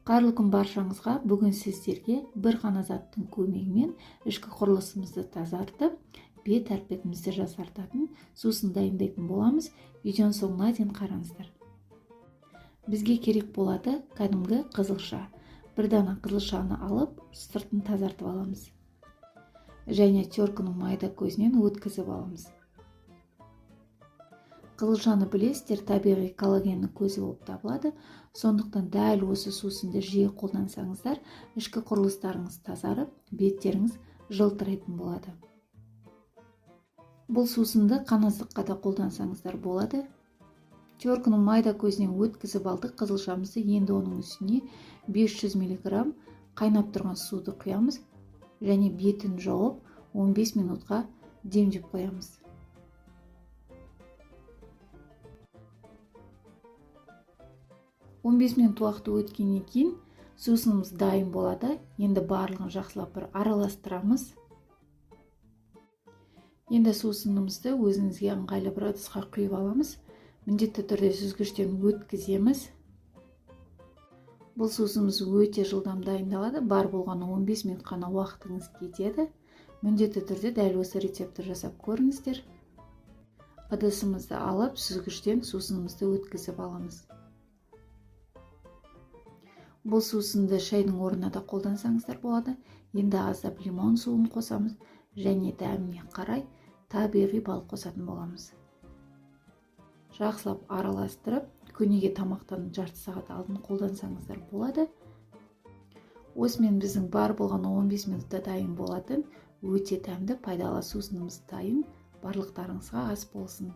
Қайырлы күн баршаңызға. Бүгін сіздерге бір ғана заттың көмегімен ішкі құрылысымызды тазартып, бет әлпетімізді жасартатын сусын дайындайтын боламыз. Видеоның соңына дейін қараңыздар. Бізге керек болады кәдімгі қызылша. Бір дана қызылшаны алып, сыртын тазартып аламыз. Және теркінің майда көзінен өткізіп аламыз. Қызылшаны білесіздер, табиғи коллагеннің көзі болып табылады. Сондықтан дәл осы сусынды жиі қолдансаңыздар, ішкі құрылыстарыңыз тазарып, беттеріңіз жылтырайтын болады. Бұл сусынды қаназдыққа да қолдансаңыздар болады. Теркінің майда көзінен өткізіп алдық қызылшамызды. Енді оның үстіне 500 мг қайнап тұрған суды құямыз және бетін жауып 15 минутқа демдеп қоямыз. 15 минут уақыт өткеннен кейін сусынымыз дайын болады. Енді барлығын жақсылап бір араластырамыз. Енді сусынымызды өзіңізге ыңғайлы бір ыдысқа құйып аламыз. Міндетті түрде сүзгіштен өткіземіз. Бұл сусынымыз өте жылдам дайындалады. Бар болғаны 15 минут қана уақытыңыз кетеді. Міндетті түрде дәл осы рецептті жасап көріңіздер. Ыдысымызды алып, сүзгіштен сусынымызды өткізіп аламыз. Бұл сусынды шайдың орнына да қолдансаңыздар болады. Енді аздап лимон суын қосамыз және дәміне қарай табиғи бал қосатын боламыз. Жақсылап араластырып, күніге тамақтан жарты сағат алдын қолдансаңыздар болады. Осымен біздің бар болған 15 минутта дайын болатын өте дәмді пайдалы сусынымыз дайын. Барлықтарыңызға ас болсын.